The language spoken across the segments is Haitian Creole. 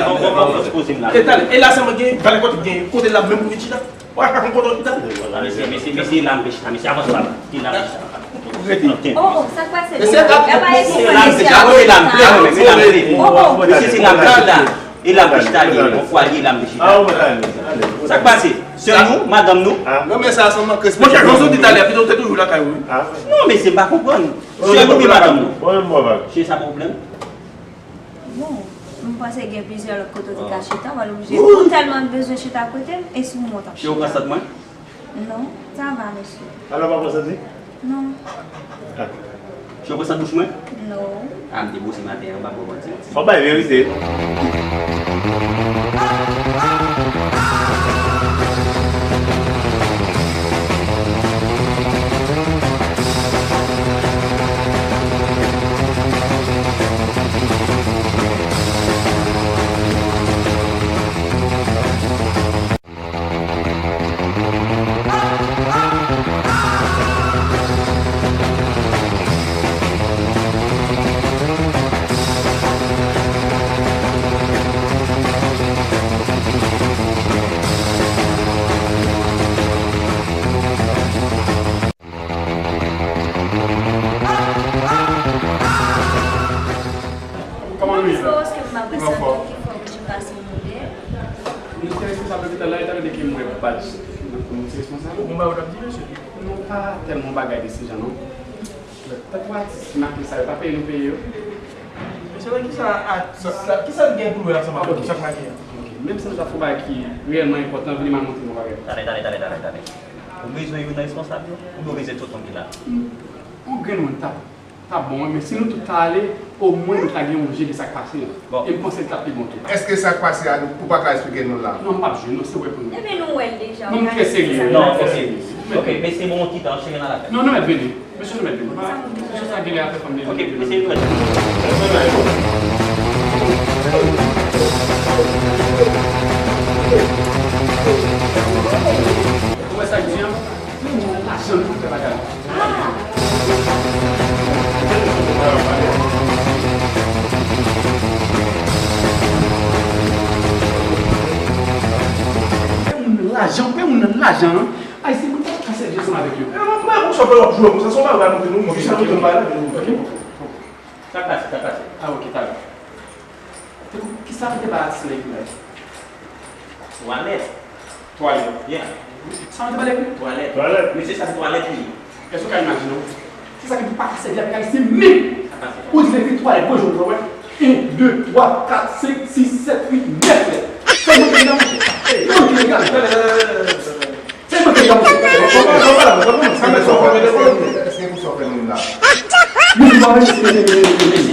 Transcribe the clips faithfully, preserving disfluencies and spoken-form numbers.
Bon, bon, bon, bon, poze m la. E talè, e la sèlman gen valè kote gen kote la menm pou vin chita. Ou pa ka konn kote w chita. Mesye, mesye, mesye, la m vle chita, mesye, avanse pa la. Ki la m vle chita. Rete. Oh, oh, sa k pase? Mesye, la, la pa mesye, la m vle chita. Oh, oh. Mesye, se la m vle chita. E la m vle chita, li, bon, fwa li, la m vle chita. Sa k pase? Sè nou, madanm nou? Non, men sa, se yon mank respè. Monchè, jan w soti talè, pito w te toujou lakay ou, wi. Non, mesye, m pa konprann. Sè nou, men madanm nou? Mesye, sa pa pwoblèm? Bon, m panse gen plizyè lòt kote w te ka chita, w al oblije. Ou tèlman bezwen chita kote m, e si w monte ap chita? Ou pran sant mwen? Non, sa va, mesye. Alò, w pa pran sant li? Non. Ou pran sant bouch mwen? Non. A, m te bwose maten an, m pa ba w manti. Fò bay verite. Kòman nou ye la? Mwen espere ke m pa pran sant tou ki fè w oblije pase yon modèl. Nou se responsab lopital la, etan done ke m wè badj nan kou nou se responsab. Ou konn bagay w t ap di, mesye? Non, pa tèlman bagay de se jan, non. Tèt ou atis, make sa yo pa peye nou peye yo. Mesye, nan kisa atis la, kisa l gen pou l wè ansanm avè w? Sa k make a? Ok. Menm si nou ta fè yon bagay ki reyèlman enpòtan, vini m al montre nou yon bagay. Tande, tande, tande, tande, tande. Ou bezwen youn nan responsab yo? Oubyen ou bezwen tout moun ki la? Yon grenn moun ta, ta bon, wi, men si nou tout ta ale, omwen nou ta gen yon je de sa k pase. Bon. E m panse l t ap pi bon tou. Èske sa k pase a, ou pa ka eksplike nou l la? Non, m p ap jwe, non, se wè pou nou. Ebyen, nou wè l deja. Non, m trè serye. Non, ok. Ok, mesye, bon, kite, chire nan lakay. Non, nou mèt vini. Mesye, nou mèt vini. Mesye, sa gen lè afè fanm li. Ok, mesye, nou mèt vini. Ou wè sa k di an? Lajan nou fè bagay. Pè moun nan lajan, pè moun nan lajan. Ayisyen, moun pa ka sèvi ansanm avèk yo. E, mwen, mwen, konsa, fè w ap jwe konsa, se yon bagay nou te nou, mwen, sa nou te bay la, nou, ok. Sa k pase, sa k pase? Ah, ok, talè. Te kou, kisa nou te bay atis la epi la? Twalèt. Twalèt. Yeah. Sa nou te pale pou? Twalèt. Twalèt. Mesye, sa se twalèt li. Èske w ka imajine w? Se sa ki di pa ka sèvi avèk ayisyen menm. Sa pase. Ou di se twalèt, bon, jodi a, wè. En, de, twa, kat, senk, sis, sèt, uit, nèf lèt. Sa nou te bay la, mesye. Hey, nou te regle. Tande, tande, tande, tande, tande. Èske pou sa w fè moun la? Mesye,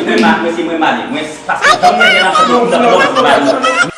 mwen mal, mesye, mwen mal. Mwen, paske janm gen relasyon pou moun nan, non, mwen mal.